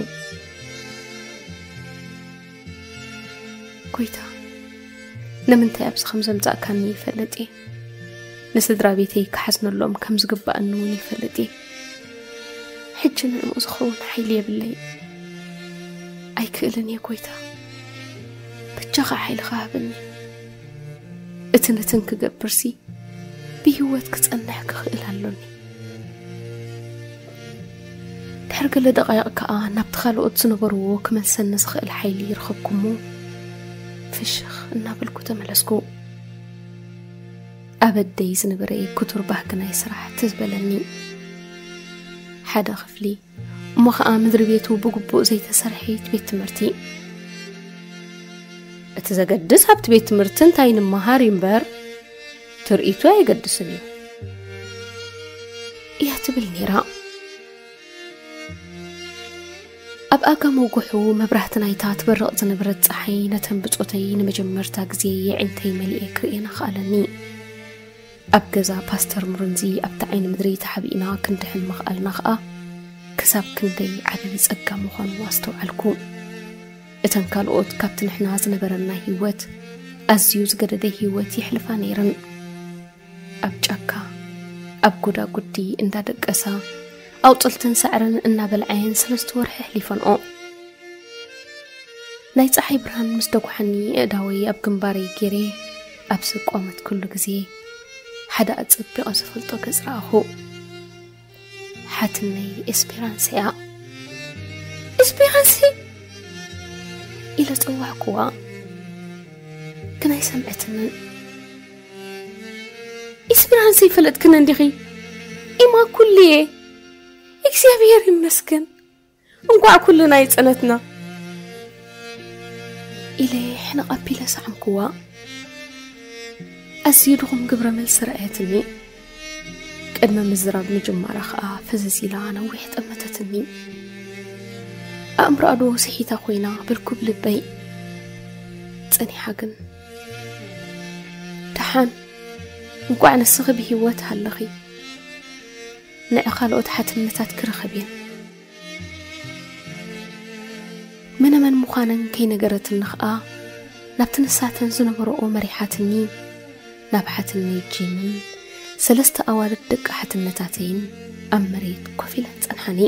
ጎይታ፣ ንምንታይ ኣብዚ ከም ዘምጻእካኒ ይፈልጥ እየ። ንስድራ ቤተይ ክሓዝነሎም ከም ዝግባኣኒ እውን ይፈልጥ እየ። ሕጂ ንዕኡ ዝኸውን ሓይሊ የብለይ። ኣይክእልን እየ ጎይታ። በጃኻ ሓይልኻ ሃበኒ። እቲ ነትን ክገብርሲ ብህይወት ክጸንሕ ክኽእል ኣሎኒ። ድሕሪ ገለ ደቓይቕ ከኣ ናብቲ ካልኦት ዝነበርዎ ክመልሰኒ ዝኽእል ሓይሊ ይረኸብኩ እሞ ፍሽኽ እናበልኩ ተመለስኩ። ኣብ ኣደይ ዝነበረ ክቱር ባህጊ ናይ ስራሕ ትዝ በለኒ። ሓደ ክፍሊ እሞ ኸኣ ምድሪ ቤቱ ብግቡእ ዘይተሰርሐት ቤት ትምህርቲ። እቲ ዘገድስ ኣብቲ ቤት ትምህርቲ እንታይ ንምሃር እዩ እምበር ትርኢቱ ኣየገድስን እዩ እያ ትብል ነይራ። ኣብ ኣጋ መጉሑ መብራህቲ ናይታ ትበርቕ ዝነበረት ጸሓይ ነተን ብጾተይ ንመጀመርታ ግዜ የዒንተይ መሊኤ ክርእየን ኣኽኣለኒ። ኣብ ገዛ ፓስተር ሙርንዚ ኣብቲ ዓይኒ ምድሪ ተሓቢእና ክንድሕን ምኽኣልና ኸኣ ክሳብ ክንደይ ዓቢ ጸጋ ምዃኑ ኣስተውዓልኩ። እተን ካልኦት ካብቲ ንሕና ዝነበረና ህይወት ኣዝዩ ዝገደደ ህይወት የሕልፋ ነይረን። ኣብ ጫካ፣ ኣብ ጎዳጉዲ እንዳደቀሳ፣ ኣውጽልትን ሳዕርን እናበልዓየን ሰለስተ ወርሒ ኣሕሊፈንኦ። ናይ ጸሓይ ብርሃን ምስ ደጉሓኒ ኣእዳወይ ኣብ ግንባረይ ገይረ ኣብ ዘቋመትኩሉ ግዜ፣ ሓደ ኣጸቢቐ ዝፈልጦ ገጽ ረኣኹ። ሓትነይ ኤስፔራንስ እያ። "ኤስፔራንስ!" ኢለ ጸዋዕኩዋ፣ ግን ኣይሰምዐትንን። "ኤስፔራንስ ይፈለጥክን እንዲኺ? ኢማ ኩሉ እየ። እግዚኣብሔር ይመስገን። እንኳዕ ኩልና ይጸነትና!" ኢለ ሕንቕ ኣቢለ ሰዓምኩዋ። ኣዝዩ ድኹም ግብረ መልሲ ረኣየትኒ። ቅድሚ ምዝራብ ምጅማራ ኸኣ ፍዝዝ ኢላ ነዊሕ ጠመተትኒ። ኣእምሮኣ ዶ ስሒታ ኮይና በልኩ ብልበይ። ጸኒሓ ግን፣ "ደሓን፣ እንቋዕ ንስኺ ብህይወት ሃለኺ። ንዒ ካልኦት ሓትነታት ክረኸብ እየን።" መነመን ምዃነን ከይነገረትኒ ኸኣ፣ ናብቲ ንሳተን ዝነበረኦ መሪሓትኒ። ናብ ሓትነይ ጂምን ሰለስተ ኣዋልድ ደቂ ሓትነታተይን ኣብ መሬት ኮፍ ኢለን ጸንሓኒ።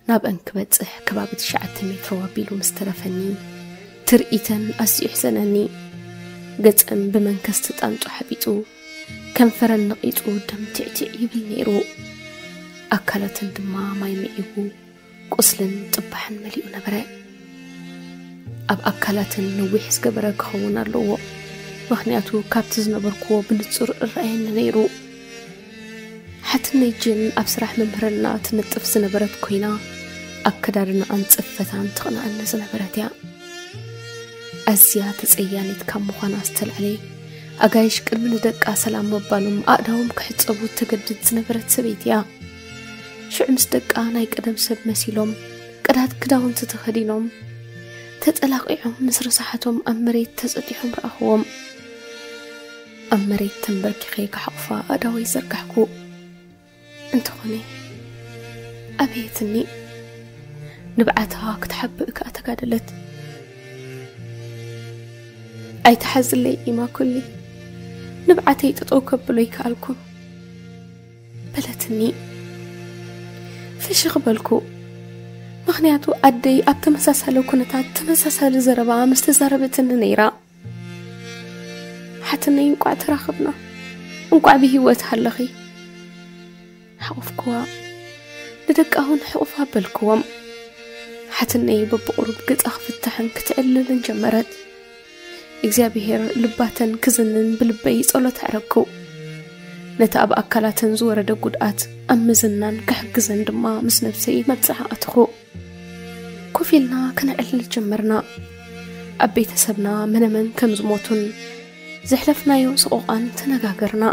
ናብአን ክበጽሕ ከባቢ ትሽዓተ ሜትሮ ኣቢሉ ምስ ተረፈኒ፣ ትርኢተን ኣዝዩ ኣሕዘነኒ። ገጸን ብመንከስቲ ጣንጡ ሓቢጡ፣ ከንፈረን ነቒጹ ደም ቲዕቲዕ ይብል ነይሩ። ኣካላተን ድማ ማይ ምዒቡ፣ ቁስልን ጽባሕን መሊኡ ነበረ። ኣብ ኣካላተን ነዊሕ ዝገበረ ክኸውን ኣለዎ፣ ምኽንያቱ ካብቲ ዝነበርክዎ ብንጹር እረኣየኒ ነይሩ። ሓትነይ ጅን ኣብ ስራሕ ምምህርና ትንጥፍ ዝነበረት ኮይና፣ ኣከዳድናኣን ጽፈታን ትቕንኣኒ ዝነበረት እያ። ኣዝያ ተጸያኒት ካብ ምዃና ዝተላዕለ፣ ኣጋይሽ ቅድሚ ንደቃ ሰላም ምባሎም ኣእዳዎም ክሕጸቡ ተገድድ ዝነበረት ሰበይቲ እያ። ሽዑ ምስ ደቃ ናይ ቀደም ሰብ መሲሎም፣ ቅዳድ ክዳውንቲ ተኸዲኖም፣ ተጠላቒዖም ምስ ርሳሓቶም ኣብ መሬት ተጸጢሖም ረኣኽዎም። ኣብ መሬት ተንበርኪኸ ክሓቑፋ ኣእዳወይ ዘርጋሕኩ። እንተኾነ፣ ኣበየትኒ። ንብዓታ ክትሓብእ ከኣ ተጋደለት። "ኣይትሓዝለይ ኢማ ኩሊ፣ ንብዓተይ ጠጠው ከብሎ ኣይከኣልኩን" በለትኒ። ፍሽኽ በልኩ። ምኽንያቱ ኣደይ ኣብ ተመሳሳሊ ኩነታት ተመሳሳሊ ዘረባ ምስ ተዛረበትኒ ነይራ። ሓትነይ፣ እንቋዕ ተራኸብና፣ እንቋዕ ብህይወት ሃለኺ። ሓቑፍክዋ። ንደቃ እውን ሕቑፍ ኣበልክዎም። ሓትነይ በብቑሩብ ገጻ ክፍታሕን ክትዕልልን ጀመረት። እግዚኣብሄር ልባተን ክዝንን ብልበይ ጸሎት ኣዕረግኩ። ነቲ ኣብ ኣካላተን ዝወረደ ጉድኣት ኣብ ምዝናን ክሕግዘን ድማ ምስ ነብሰይ መብጽዓ ኣትኹ። ኮፍ ኢልና ከነዕልል ጀመርና። ኣብ ቤተሰብና መነመን ከም ዝሞቱን ዘሕለፍናዮ ሰቆቓን ተነጋገርና።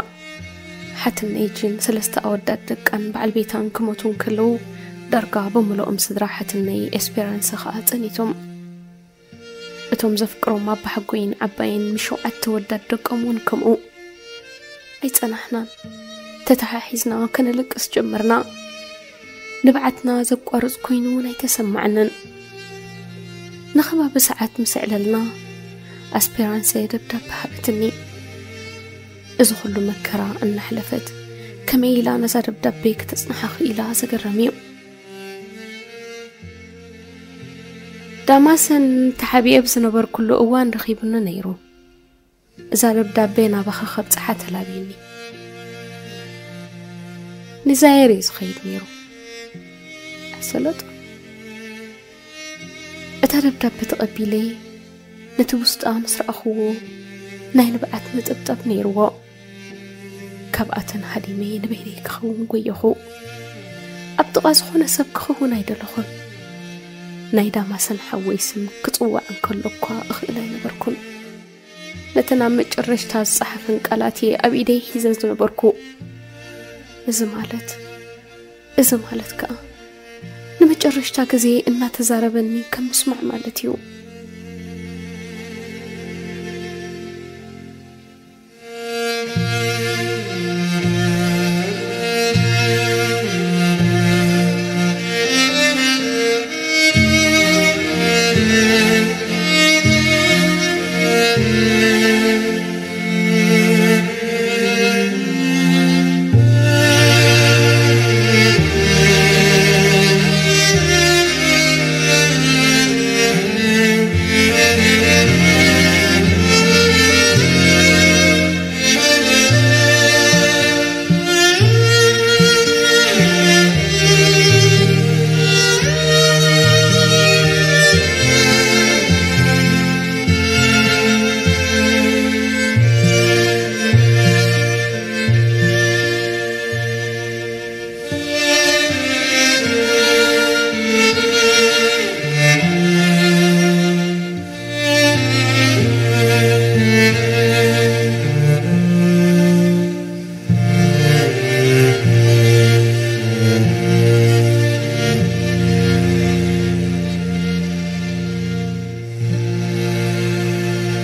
ሓትነይ ጂን ሰለስተ ኣወዳት ደቃን በዓል ቤታን ክሞቱ እንከለዉ፣ ዳርጋ ብምልኦም ስድራ ሓትነይ ኤስፔራንሰ ኸኣ ጸኒቶም። እቶም ዘፍቅሮም ኣባሓጎይን ዓባይን ምስ ሸውዓተ ወዳት ደቆም እውን ከምኡ። ኣይጸናሕናን። ተተሓሒዝና ከነለቅስ ጀመርና። ንብዓትና ዘቋርጽ ኮይኑ እውን ኣይተሰማዓንን። ንኸባቢ ሰዓት ምስ ኣዕለልና፣ ኣስፔራንሰ ደብዳበ ሃበትኒ። እዚ ኹሉ መከራ እናሕለፈት፣ ከመይ ኢላ ነዛ ደብዳበ ከተጽንሓ ክኢላ ዘገርም እዩ። ዳማሰን ተሓቢኤ ብዝነበርኩሉ እዋን ረኺቡኒ ነይሩ። እዛ ደብዳቤ ናባኻ ከብጽሓ ተላብዩኒ። ንዛየር እየ ዝኸይድ ነይሩ። ኣይሰለጦ። እታ ደብዳቤ ተቐቢለ ነቲ ውስጣ ምስ ረኣኽዎ፣ ናይ ንብዓት ነጠብጣብ ነይርዎ። ካብኣተን ሃዲመ ንበይነይ ክኸውን ጎየኹ። ኣብ ጥቓ ዝኾነ ሰብ ክኸውን ኣይደለኹን። ናይ ዳማሰን ሓወይ ስም ክጽዋዕ እንከሎ እኳ እኽእል ኣይነበርኩን። ነተን ኣብ መጨረሽታ ዝጸሓፈን ቃላት እየ ኣብ ኢደይ ሒዘ ዝነበርኩ። እዚ ማለት፣ እዚ ማለት ከኣ ንመጨረሽታ ግዜ እናተዛረበኒ ከም ምስማዕ ማለት እዩ።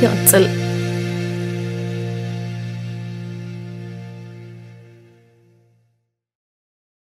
ይቕጽል።